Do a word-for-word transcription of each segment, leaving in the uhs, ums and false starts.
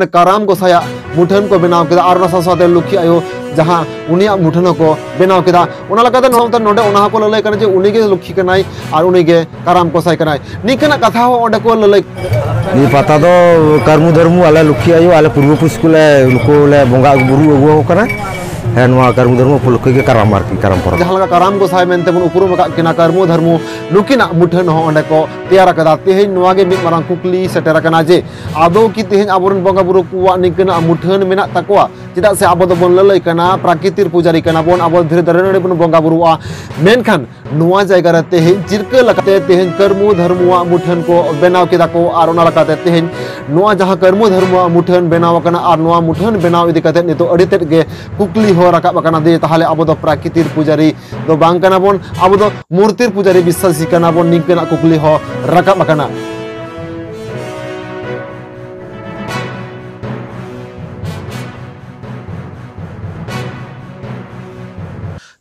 ᱠᱟᱨᱟᱢ ᱜᱚᱸᱥᱟᱭᱟᱜ ᱢᱩᱴᱷᱟᱹᱱ ᱠᱚ ᱵᱮᱱᱟᱣ ᱠᱮᱫᱟ ᱟᱨ ᱚᱱᱟ ᱥᱟᱶ ᱥᱟᱶᱛᱮ ᱞᱚᱠᱠᱷᱤ ᱟᱭᱳ ᱡᱟᱦᱟᱸ ᱩᱱᱤᱭᱟᱜ ᱢᱩᱴᱷᱟᱹᱱ ᱦᱚᱸᱠᱚ ᱵᱮᱱᱟᱣ ᱠᱮᱫᱟ᱾ ᱚᱱᱟ ᱞᱮᱠᱟᱛᱮ ᱱᱚᱣᱟ ᱱᱚᱰᱮ ᱚᱱᱟ ᱦᱚᱸᱠᱚ ᱞᱟᱹᱞᱟᱹᱭ ᱠᱟᱱᱟ ᱡᱮ ᱩᱱᱤ ᱜᱮ ᱞᱚᱠᱠᱷᱤ ᱠᱟᱱᱟᱭ ᱟᱨ ᱩᱱᱤ ᱜᱮ ᱠᱟᱨᱟᱢ ᱜᱚᱸᱥᱟᱭ ᱠᱟᱱᱟᱭ, ᱱᱤᱝᱠᱟᱹᱱᱟᱜ ᱠᱟᱛᱷᱟ ᱦᱚᱸ ᱚᱸᱰᱮ ᱠᱚ ᱞᱟᱹᱞᱟᱹᱭ᱾ ᱱᱤᱭᱟᱹ ᱯᱟᱛᱟ ᱫᱚ ᱠᱟᱹᱨᱢᱩ ᱫᱷᱟᱹᱨᱢᱩ ᱟᱞᱮ ᱞᱚᱠᱠᱷᱤ ᱟᱭᱳ ᱟᱞᱮ ᱯᱩᱨᱵᱚ ᱯᱩᱥ ᱠᱚᱞᱮ ᱱᱩᱠᱩ ᱞᱮ ᱵᱚᱸᱜᱟ ᱵᱩᱨᱩ ᱟᱹᱜᱩ ᱟᱠᱚ ᱠᱟᱱᱟ᱾ ᱦᱮᱸ, ᱱᱚᱣᱟ ᱠᱟᱹᱨᱢᱩ ᱫᱷᱟᱹᱨᱢᱩ ᱩᱯᱚᱞᱚᱠᱠᱷᱮ ᱜᱮ ᱠᱟᱨᱟᱢ ᱟᱨᱠᱤ, ᱠᱟᱨᱟᱢ ᱯᱚᱨᱚᱵᱽ᱾ ᱡᱟᱦᱟᱸ ᱞᱮᱠᱟ ᱠᱟᱨᱟᱢ ᱜᱚᱸᱥᱟᱭ ᱢᱮᱱᱛᱮ ᱵᱚᱱ ᱩᱯᱨᱩᱢ ᱟᱠᱟᱫ ᱠᱤᱱᱟ ᱠᱟᱹᱨᱢᱩ ᱫᱷᱟᱹᱨᱢᱩ, ᱱᱩᱠᱤᱱᱟᱜ ᱢᱩᱴᱷᱟᱹᱱ ᱦᱚᱸ ᱚᱸᱰᱮ ᱠᱚ ᱛᱮᱭᱟᱨ ᱟᱠᱟᱫᱟ᱾ ᱛᱮᱦᱮᱧ ᱱᱚᱣᱟ ᱜᱮ ᱢᱤᱫ ᱢᱟᱨᱟᱝ ᱠᱩᱠᱞᱤ ᱥᱮᱴᱮᱨ ᱟᱠᱟᱱᱟ ᱡᱮ ᱟᱫᱚ ᱠᱤ ᱛᱮᱦᱮᱧ ᱟᱵᱚᱨᱮᱱ ᱵᱚᱸᱜᱟ ᱵᱩᱨᱩ ᱠᱚᱣᱟᱜ ᱱᱤᱝᱠᱟᱹᱱᱟᱜ ᱢᱩᱴᱷᱟᱹᱱ ᱢᱮᱱᱟᱜ ᱛᱟᱠᱚᱣᱟ? ᱪᱮᱫᱟᱜ ᱥᱮ ᱟᱵᱚ ᱫᱚᱵᱚᱱ ᱞᱟᱹᱞᱟᱹᱭ ᱠᱟᱱᱟ, ᱯᱨᱟᱠᱨᱤᱛᱤᱨ ᱯᱩᱡᱟᱨᱤ ᱠᱟᱱᱟ ᱵᱚᱱ, ᱟᱵᱚ ᱫᱷᱤᱨᱤ ᱫᱟᱨᱮ ᱱᱟᱹᱲᱤ ᱵᱚᱱ ᱵᱚᱸᱜᱟ ᱵᱩᱨᱩᱣᱟᱜᱼᱟ᱾ ᱢᱮᱱᱠᱷᱟᱱ ᱱᱚᱣᱟ ᱡᱟᱭᱜᱟ ᱨᱮ ᱛᱮᱦᱮᱧ ᱪᱤᱨᱠᱟᱹ ᱞᱮᱠᱟᱛᱮ ᱛᱮᱦᱮᱧ ᱠᱟᱹᱨᱢᱩ ᱫᱷᱟᱹᱨᱢᱩᱣᱟᱜ ᱢᱩᱴᱷᱟᱹᱱ ᱠᱚ ᱵᱮᱱᱟᱣ ᱠᱮᱫᱟ ᱠᱚ ᱟᱨ ᱚᱱᱟ ᱞᱮᱠᱟᱛᱮ ᱛᱮᱦᱮᱧ ᱱᱚᱣᱟ ᱡᱟᱦᱟᱸ ᱠᱟᱹᱨᱢᱩ ᱫᱷᱟᱹᱨᱢᱩᱣᱟᱜ ᱢᱩᱴᱷᱟᱹᱱ ᱵᱮᱱᱟᱣ ᱟᱠᱟᱱᱟ ᱟᱨ ᱱᱚᱣᱟ ᱢᱩᱴᱷᱟᱹᱱ ᱵᱮᱱᱟᱣ ᱤᱫᱤ ᱠᱟᱛᱮ ᱱᱤᱛᱚᱜ ᱟᱹᱰᱤ ᱛᱮᱫ ᱜᱮ ᱠᱩᱠᱞᱤ ᱦᱚᱸ ᱨᱟᱠᱟᱵ ᱟᱠᱟᱱᱟ ᱡᱮ ᱛᱟᱦᱚᱞᱮ ᱟᱵᱚ ᱫᱚ ᱯᱨᱟᱠᱨᱤᱛᱤᱨ ᱯᱩᱡᱟᱨᱤ ᱫᱚ ᱵᱟᱝ ᱠᱟᱱᱟ ᱵᱚᱱ, ᱟᱵᱚ ᱫᱚ ᱢᱩᱨᱛᱤᱨ ᱯᱩᱡᱟᱨᱤ ᱵᱤᱥᱥᱟᱥᱤ ᱠᱟᱱᱟ ᱵᱚᱱ, ᱱᱤᱝᱠᱟᱹᱱᱟᱜ ᱠᱩᱠᱞᱤ ᱦᱚᱸ ᱨᱟᱠᱟᱵ ᱟᱠᱟᱱᱟ᱾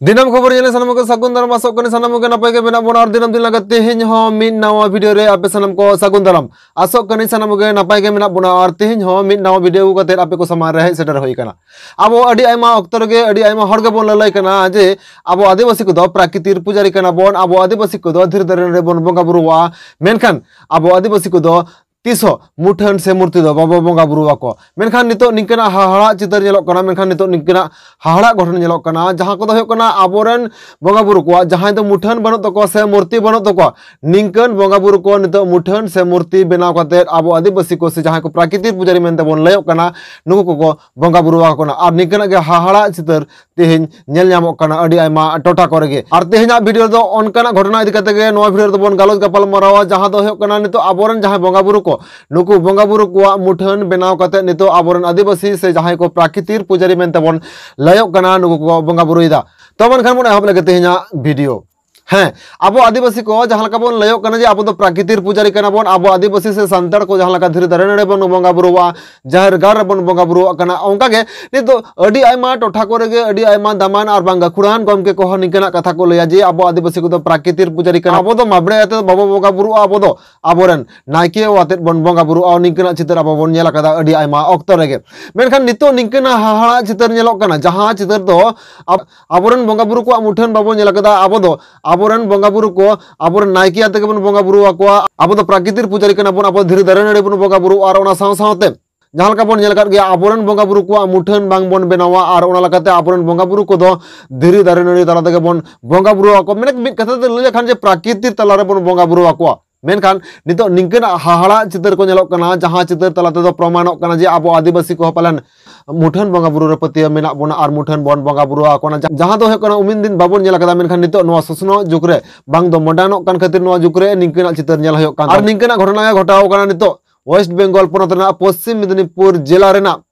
ᱫᱤᱱᱟᱹᱢ ᱠᱷᱚᱵᱚᱨ ᱧᱮᱞ ᱥᱟᱱᱟᱢ ᱠᱚ ᱥᱟᱹᱜᱩᱱ ᱫᱟᱨᱟᱢ, ᱟᱥᱚᱜ ᱠᱟᱹᱱᱟᱹᱧ ᱥᱟᱱᱟᱢ ᱠᱚᱜᱮ ᱱᱟᱯᱟᱭ ᱜᱮ ᱢᱮᱱᱟᱜ ᱵᱚᱱᱟ ᱟᱨ ᱫᱤᱱᱟᱹᱢ ᱫᱤᱱ ᱞᱮᱠᱟ ᱛᱮᱦᱮᱧ ᱦᱚᱸ ᱢᱤᱫ ᱱᱟᱣᱟ ᱵᱷᱤᱰᱤᱭᱳ ᱨᱮ ᱟᱯᱮ ᱥᱟᱱᱟᱢ ᱠᱚ ᱥᱟᱹᱜᱩᱱ ᱫᱟᱨᱟᱢ᱾ ᱟᱥᱚᱜ ᱠᱟᱹᱱᱟᱹᱧ ᱥᱟᱱᱟᱢ ᱠᱚᱜᱮ ᱱᱟᱯᱟᱭ ᱜᱮ ᱢᱮᱱᱟᱜ ᱵᱚᱱᱟ ᱟᱨ ᱛᱮᱦᱮᱧ ᱦᱚᱸ ᱢᱤᱫ ᱱᱟᱣᱟ ᱵᱷᱤᱰᱤᱭᱳ ᱟᱹᱜᱩ ᱠᱟᱛᱮ ᱟᱯᱮ ᱠᱚ ᱥᱟᱢᱟᱝ ᱨᱮ ᱦᱮᱡ ᱥᱮᱴᱮᱨ ᱦᱩᱭ ᱟᱠᱟᱱᱟ᱾ ᱟᱵᱚ ᱟᱹᱰᱤ ᱟᱭᱢᱟ ᱚᱠᱛᱚ ᱨᱮᱜᱮ ᱟᱹᱰᱤ ᱟᱭᱢᱟ ᱦᱚᱲ ᱜᱮᱵᱚᱱ ᱞᱟᱹᱞᱟᱹᱭ ᱠᱟᱱᱟ ᱡᱮ ᱟᱵᱚ ᱟᱹᱫᱤᱵᱟᱹᱥᱤ ᱠᱚᱫᱚ ᱯᱨᱟᱠᱨᱤᱛᱤᱨ ᱯᱩᱡᱟᱨᱤ ᱠᱟᱱᱟ ᱵᱚᱱ, ᱟᱵᱚ ᱟᱹᱫᱤᱵᱟᱹᱥᱤ ᱠᱚᱫᱚ ᱫᱷᱤᱨᱤ ᱫᱟᱨᱮ ᱨᱮᱵᱚᱱ ᱵᱚᱸᱜᱟ ᱵᱩᱨᱩᱣᱟᱜᱼᱟ, ᱢᱮᱱᱠᱷᱟᱱ ᱟᱵᱚ ᱟᱹᱫᱤᱵᱟᱹᱥᱤ ᱠᱚᱫᱚ ᱛᱤᱥ ᱦᱚᱸ ᱢᱩᱴᱷᱟᱹᱱ ᱥᱮ ᱢᱩᱨᱛᱤ ᱫᱚ ᱵᱟᱵᱚ ᱵᱚᱸᱜᱟ ᱵᱩᱨᱩ ᱟᱠᱚ᱾ ᱢᱮᱱᱠᱷᱟᱱ ᱱᱤᱛᱚᱜ ᱱᱤᱝᱠᱟᱹᱱᱟᱜ ᱦᱟᱦᱟᱲᱟᱜ ᱪᱤᱛᱟᱹᱨ ᱧᱮᱞᱚᱜ ᱠᱟᱱᱟ, ᱢᱮᱱᱠᱷᱟᱱ ᱱᱤᱛᱚᱜ ᱱᱤᱝᱠᱟᱹᱱᱟᱜ ᱦᱟᱦᱟᱲᱟᱜ ᱜᱷᱚᱴᱚᱱ ᱧᱮᱞᱚᱜ ᱠᱟᱱᱟ, ᱡᱟᱦᱟᱸ ᱠᱚᱫᱚ ᱦᱩᱭᱩᱜ ᱠᱟᱱᱟ ᱟᱵᱚᱨᱮᱱ ᱵᱚᱸᱜᱟ ᱵᱩᱨᱩ ᱠᱚᱣᱟᱜ ᱡᱟᱦᱟᱸᱭ ᱫᱚ ᱢᱩᱴᱷᱟᱹᱱ ᱵᱟᱹᱱᱩᱜ ᱛᱟᱠᱚᱣᱟ ᱥᱮ ᱢᱩᱨᱛᱤ ᱵᱟᱹᱱᱩᱜ ᱛᱟᱠᱚᱣᱟ, ᱱᱤᱝᱠᱟᱹᱱ ᱵᱚᱸᱜᱟ ᱵᱩᱨᱩ ᱠᱚ ᱱᱤᱛᱚᱜ ᱢᱩᱴᱷᱟᱹᱱ ᱥᱮ ᱢᱩᱨᱛᱤ ᱵᱮᱱᱟᱣ ᱠᱟᱛᱮ ᱟᱵᱚ ᱟᱹᱫᱤᱵᱟᱹᱥᱤ ᱠᱚ ᱥᱮ ᱡᱟᱦᱟᱸᱭ ᱠᱚ ᱯᱨᱟᱠᱨᱤᱛᱤᱠ ᱯᱩᱡᱟᱨᱤ ᱢᱮᱱᱛᱮ ᱵᱚᱱ ᱞᱟᱹᱭᱚᱜ ᱠᱟᱱᱟ, ᱱᱩᱠᱩ ᱠᱚᱠᱚ ᱵᱚᱸᱜᱟ ᱵᱩᱨᱩ ᱟᱠᱚ ᱠᱟᱱᱟ᱾ ᱟᱨ ᱱᱤᱝᱠᱟᱹᱱᱟᱜ ᱜᱮ ᱦᱟᱦᱟᱲᱟᱜ ᱪᱤᱛᱟᱹᱨ ᱛᱮᱦᱮᱧ ᱧᱮᱞ ᱧᱟᱢᱚᱜ ᱠᱟᱱᱟ ᱟᱹᱰᱤ ᱟᱭᱢᱟ ᱴᱚᱴᱷᱟ ᱠᱚᱨᱮ ᱜᱮ᱾ ᱟᱨ ᱛᱮᱦᱮᱧᱟᱜ ᱵᱷᱤᱰᱤᱭᱳ ᱨᱮᱫᱚ ᱚᱱᱠᱟᱱᱟᱜ ᱜᱷᱚᱴᱚᱱᱟ ᱤᱫᱤ ᱠᱟᱛᱮ ᱜᱮ ᱱᱚᱣᱟ ᱵᱷᱤᱰᱤᱭᱳ ᱨᱮᱫᱚ ᱵᱚᱱ ᱜᱟᱞᱚᱪ ᱜᱟᱯᱟᱞ ᱢᱟᱨᱟᱣᱟ, ᱡᱟᱦᱟᱸ ᱫᱚ ᱦᱩᱭᱩᱜ ᱠᱟᱱᱟ ᱱᱤᱛᱚᱜ ᱟᱵᱚᱨᱮᱱ ᱡᱟᱦᱟᱸᱭ ᱵᱚᱸᱜᱟ ᱵᱩᱨᱩ ᱠᱚ, ᱱᱩᱠᱩ ᱵᱚᱸᱜᱟ ᱵᱩᱨᱩ ᱠᱚᱣᱟᱜ ᱢᱩᱴᱷᱟᱹᱱ ᱵᱮᱱᱟᱣ ᱠᱟᱛᱮ ᱱᱤᱛᱚᱜ ᱟᱵᱚᱨᱮᱱ ᱟᱹᱫᱤᱵᱟᱹᱥᱤ ᱥᱮ ᱡᱟᱦᱟᱸᱭ ᱠᱚ ᱯᱨᱟᱠᱨᱤᱛᱤᱠ ᱯᱩᱡᱟᱨᱤ ᱢᱮᱱᱛᱮ ᱵᱚᱱ ᱞᱟᱹᱭᱚᱜ ᱠᱟᱱᱟ, ᱱᱩᱠᱩ ᱠᱚ ᱵᱚᱸᱜᱟ ᱵᱩᱨᱩᱭᱮᱫᱟ᱾ ᱛᱚ ᱢᱮᱱᱠᱷᱟᱱ ᱵᱚᱱ ᱮᱦᱚᱵ ᱞᱮᱜᱮ ᱛᱮᱦᱮᱧᱟᱜ ᱵᱷᱤᱰᱤᱭᱳ᱾ ᱦᱮᱸ, ᱟᱵᱚ ᱟᱹᱫᱤᱵᱟᱹᱥᱤ ᱠᱚ ᱡᱟᱦᱟᱸ ᱞᱮᱠᱟ ᱵᱚᱱ ᱞᱟᱹᱭᱚᱜ ᱠᱟᱱᱟ ᱡᱮ ᱟᱵᱚ ᱫᱚ ᱯᱨᱟᱠᱨᱤᱛᱤᱨ ᱯᱩᱡᱟᱨᱤ ᱠᱟᱱᱟ ᱵᱚᱱ, ᱟᱵᱚ ᱟᱹᱫᱤᱵᱟᱹᱥᱤ ᱥᱮ ᱥᱟᱱᱛᱟᱲ ᱠᱚ ᱡᱟᱦᱟᱸ ᱞᱮᱠᱟ ᱫᱷᱤᱨᱤ ᱫᱟᱨᱮ ᱱᱟᱹᱲᱤ ᱵᱚᱱ ᱵᱚᱸᱜᱟ ᱵᱩᱨᱩᱣᱟᱜᱼᱟ, ᱡᱟᱦᱮᱨ ᱜᱟᱲ ᱨᱮᱵᱚᱱ ᱵᱚᱸᱜᱟ ᱵᱩᱨᱩᱣᱟᱜ ᱠᱟᱱᱟ, ᱚᱱᱠᱟ ᱜᱮ ᱱᱤᱛᱚᱜ ᱟᱹᱰᱤ ᱟᱭᱢᱟ ᱴᱚᱴᱷᱟ ᱠᱚᱨᱮ ᱜᱮ ᱟᱹᱰᱤ ᱟᱭᱢᱟ ᱫᱟᱢᱟᱱ ᱟᱨ ᱵᱟᱝ ᱜᱟᱹᱠᱷᱩᱲᱟᱱ ᱜᱚᱢᱠᱮ ᱠᱚᱦᱚᱸ ᱱᱤᱝᱠᱟᱹᱱᱟᱜ ᱠᱟᱛᱷᱟ ᱠᱚ ᱞᱟᱹᱭᱟ ᱡᱮ ᱟᱵᱚ ᱟᱹᱫᱤᱵᱟᱹᱥᱤ ᱠᱚᱫᱚ ᱯᱨᱟᱠᱨᱤᱛᱤᱨ ᱯᱩᱡᱟᱨᱤ ᱠᱟᱱᱟ, ᱟᱵᱚ ᱫᱚ ᱢᱟᱵᱽᱲᱮ ᱟᱛᱮ ᱫᱚ ᱵᱟᱵᱚ ᱵᱚᱸᱜᱟ ᱵᱩᱨᱩᱜᱼᱟ, ᱟᱵᱚ ᱫᱚ ᱟᱵᱚᱨᱮᱱ ᱱᱟᱭᱠᱮ ᱟᱛᱮᱫ ᱵᱚᱱ ᱵᱚᱸᱜᱟ ᱵᱩᱨᱩᱜᱼᱟ, ᱱᱤᱝᱠᱟᱹᱱᱟᱜ ᱪᱤᱛᱟᱹᱨ ᱟᱵᱚ ᱵᱚᱱ ᱧᱮᱞ ᱟᱠᱟᱫᱟ ᱟᱹᱰᱤ ᱟᱭᱢᱟ ᱚᱠᱛᱚ ᱨᱮᱜᱮ᱾ ᱢᱮᱱᱠᱷᱟᱱ ᱱᱤᱛᱚᱜ ᱱᱤᱝᱠᱟᱹᱱᱟᱜ ᱦᱟᱦᱟᱲᱟᱜ ᱪᱤᱛᱟᱹᱨ ᱧᱮᱞᱚᱜ ᱠᱟᱱᱟ, ᱡᱟᱦᱟᱸ ᱪᱤᱛᱟᱹᱨ ᱫᱚ ᱟᱵ-, ᱟᱵᱚᱨᱮᱱ ᱵᱚᱸᱜᱟ ᱵᱩᱨᱩ ᱠᱚᱣᱟᱜ ᱢᱩᱴᱷᱟᱹᱱ ᱵᱟᱵᱚᱱ ᱧᱮᱞ ᱟᱠᱟᱫᱟ, ᱟᱵᱚ ᱫᱚ ᱟᱵᱚᱨᱮᱱ ᱵᱚᱸᱜᱟ ᱵᱩᱨᱩ ᱠᱚ ᱟᱵᱚᱨᱮᱱ ᱱᱟᱭᱠᱮ ᱟᱛᱮ ᱜᱮᱵᱚᱱ ᱵᱚᱸᱜᱟ ᱵᱩᱨᱩ ᱟᱠᱚᱣᱟ, ᱟᱵᱚ ᱫᱚ ᱯᱨᱟᱠᱨᱤᱛᱤᱨ ᱯᱩᱡᱟᱨᱤ ᱠᱟᱱᱟ ᱵᱚᱱ, ᱟᱵᱚ ᱫᱷᱤᱨᱤ ᱫᱟᱨᱮ ᱱᱟᱹᱲᱤ ᱵᱚᱱ ᱵᱚᱸᱜᱟ ᱵᱩᱨᱩᱜᱼᱟ, ᱟᱨ ᱚᱱᱟ ᱥᱟᱶ ᱥᱟᱶᱛᱮ ᱡᱟᱦᱟᱸ ᱞᱮᱠᱟ ᱵᱚᱱ ᱧᱮᱞ ᱟᱠᱟᱫ ᱜᱮᱭᱟ, ᱟᱵᱚᱨᱮᱱ ᱵᱚᱸᱜᱟ ᱵᱩᱨᱩ ᱠᱚᱣᱟᱜ ᱢᱩᱴᱷᱟᱹᱱ ᱵᱟᱝ ᱵᱚᱱ ᱵᱮᱱᱟᱣᱟ, ᱟᱨ ᱚᱱᱟ ᱞᱮᱠᱟᱛᱮ ᱟᱵᱚᱨᱮᱱ ᱵᱚᱸᱜᱟ ᱵᱩᱨᱩ ᱠᱚᱫᱚ ᱫᱷᱤᱨᱤ ᱫᱟᱨᱮ ᱱᱟᱹᱲᱤ ᱛᱟᱞᱟ ᱛᱮᱜᱮ ᱵᱚᱱ ᱵᱚᱸᱜᱟ ᱵᱩᱨᱩ ᱟᱠᱚ᱾ ᱢᱮᱱ, ᱢᱤᱫ ᱠᱟᱛᱷᱟ ᱛᱮ ᱞᱟᱹᱭ ᱞᱮᱠᱷᱟᱱ ᱡᱮ ᱯᱨᱟᱠᱨᱤᱛᱤᱠ ᱛᱟᱞᱟ ᱨᱮᱵᱚᱱ ᱵᱚᱸᱜᱟ ᱵᱩᱨᱩ ᱟᱠᱚᱣᱟ᱾ ᱢᱮᱱᱠᱷᱟᱱ ᱱᱤᱛᱚᱜ ᱱᱤᱝᱠᱟᱹᱱᱟᱜ ᱦᱟᱦᱟᱲᱟᱜ ᱪᱤᱛᱟᱹᱨ ᱠᱚ ᱧᱮᱞᱚᱜ ᱠᱟᱱᱟ, ᱡᱟᱦᱟᱸ ᱪᱤᱛᱟᱹᱨ ᱛᱟᱞᱟ ᱛᱮᱫᱚ ᱯᱨᱚᱢᱟᱱᱚᱜ ᱠᱟᱱᱟ ᱡᱮ ᱟᱵᱚ ᱟᱹᱫᱤᱵᱟᱹᱥᱤ ᱠᱚᱦᱚᱸ ᱯᱟᱞᱮᱱ ᱢᱩᱴᱷᱟᱹᱱ ᱵᱚᱸᱜᱟ ᱵᱩᱨᱩ ᱨᱮ ᱯᱟᱹᱛᱭᱟᱹᱣ ᱢᱮᱱᱟᱜ ᱵᱚᱱᱟ ᱟᱨ ᱢᱩᱴᱷᱟᱹᱱ ᱵᱚᱱ ᱵᱚᱸᱜᱟ ᱵᱩᱨᱩ ᱟᱠᱚ ᱠᱟᱱᱟ, ᱡᱟᱦᱟᱸ ᱫᱚ ᱦᱩᱭᱩᱜ ᱠᱟᱱᱟ ᱩᱢᱤᱱ ᱫᱤᱱ ᱵᱟᱵᱚᱱ ᱧᱮᱞ ᱟᱠᱟᱫᱟ, ᱢᱮᱱᱠᱷᱟᱱ ᱱᱤᱛᱚᱜ ᱱᱚᱣᱟ ᱥᱚᱥᱱᱚᱜ ᱡᱩᱜᱽ ᱨᱮ ᱵᱟᱝ ᱫᱚ ᱢᱚᱰᱟᱨᱱᱚᱜ ᱠᱟᱱ ᱠᱷᱟᱹᱛᱤᱨ ᱱᱚᱣᱟ ᱡᱩᱜᱽ ᱨᱮ ᱱᱤᱝᱠᱟᱹᱱᱟᱜ ᱪᱤᱛᱟᱹᱨ ᱧᱮᱞ ᱦᱩᱭᱩᱜ ᱠᱟᱱᱟ᱾ ᱟᱨ ᱱᱤᱝᱠᱟᱹᱱᱟᱜ ᱜᱷᱚᱴᱚᱱᱟ ᱜᱮ ᱜᱷᱚᱴᱟᱣ ᱠᱟᱱᱟ ᱱᱤᱛᱚᱜ ᱳᱭᱮᱥᱴ ᱵᱮᱝᱜᱚᱞ ᱯᱚᱱᱚᱛ ᱨᱮᱱᱟᱜ ᱯᱚᱥᱪᱤᱢ ᱢᱮᱫᱤᱱᱤᱯᱩᱨ ᱡᱮᱞᱟ ᱨᱮᱱᱟᱜ